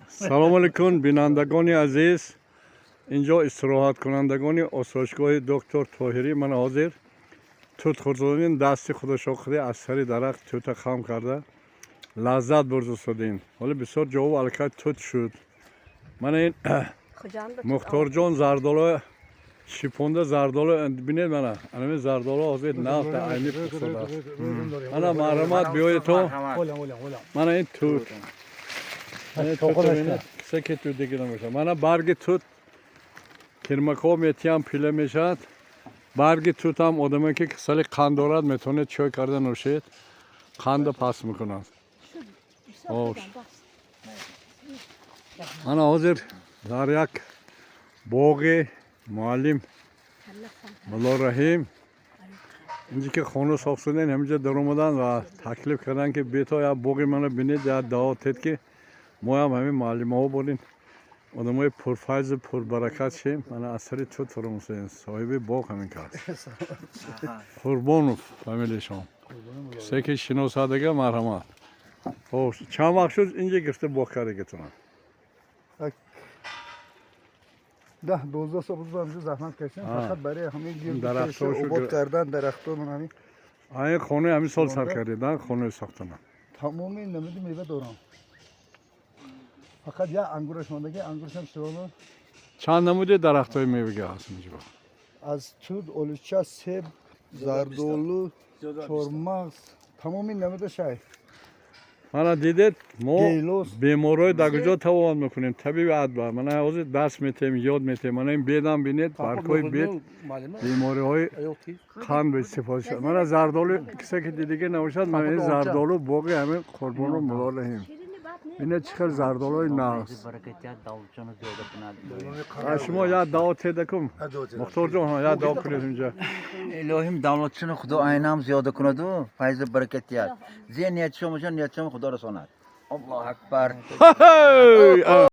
Салому алейкум, бинандагони азиз. Инҷо истироҳаткунандагони осоишгоҳи доктор Тоҳирӣ. Мана ҳозир тут хӯрдодем. Дасти худашо хӯрде, аз сари дарахт тута хам карда, лаззат бурдастодем. Ҳоло бисёр ҷову аллакай тут шуд. Мана ин Мухторҷон зардоло шипонда. Зардоло бинед, мана анами зардоло ҳозир нав айни пухтодааст. Мана, марҳамат, биёед то. Мана ин тут, кисе ки тут дига намешавад. Мана барги тут, кирмакҳо метиҳам, пила мешавад. Барги тутам одаме ки касали қанд дорад, метавонед чой карда нӯшед, қанда паст мекунад. Мана ҳозир дар як боғи муаллим Мулло Раҳим, инҷо ки хона сохтудем, ҳаминҷо даромадан ва таклиф карданд, ки бето як боғи мана бинед, як даъват тед, ки моям ҳамин муаллимаҳо борин, одамои пурфайзу пурбаракат шем. Мана аз сари тут фуромусем. Соҳиби боғ ҳамин кас, Қурбонов фамилияшон. Кисе ки шиносадага, марҳамат. Хоб, чанд вақт шуд, инҷа гирифта боғ кардагитона? 10-12 сол буд, ҳамҷо заҳмат кашидем. Фақат барои ҳамин гирду Дарахтҳошо обод кардан дарахтон ҳамин. Ин хонаи ҳамин сол сар кардед, хонаи сохтана? Тамоми намуди мева дорам, фақат як ангураш мондаги, ангурашам широно. Чанд намуди дарахтҳои мевага ҳаст инҷо? Аз тут, олуча, себ, зардолу, чормағз, тамоми намуда шай. Мана дидед, мо Гелос. беморҳои дар куҷо табобат мекунем? Табиби адба. Мана ҳозир дарс метиҳем, ёд метиҳем. Мана ин бедам бинед, баргҳои бед бемориҳои қанд ба истифода шуд. Мана зардолу, кисе ки дидига набошад, мана ин зардолу боғи ҳамин Қурбону Мулло Раҳим. Бинед, чӣ хел зардолуи нағз. А шумо як даъво тедакум, Мухторҷон, як даъво кунед инҷа. Илоҳим, давлатшуни Худо айнам зиёда кунаду файзу баракат диҳад. Зе ниятшо бошад, ниятшо Худо расонад. Аллоҳу акбар. Hey!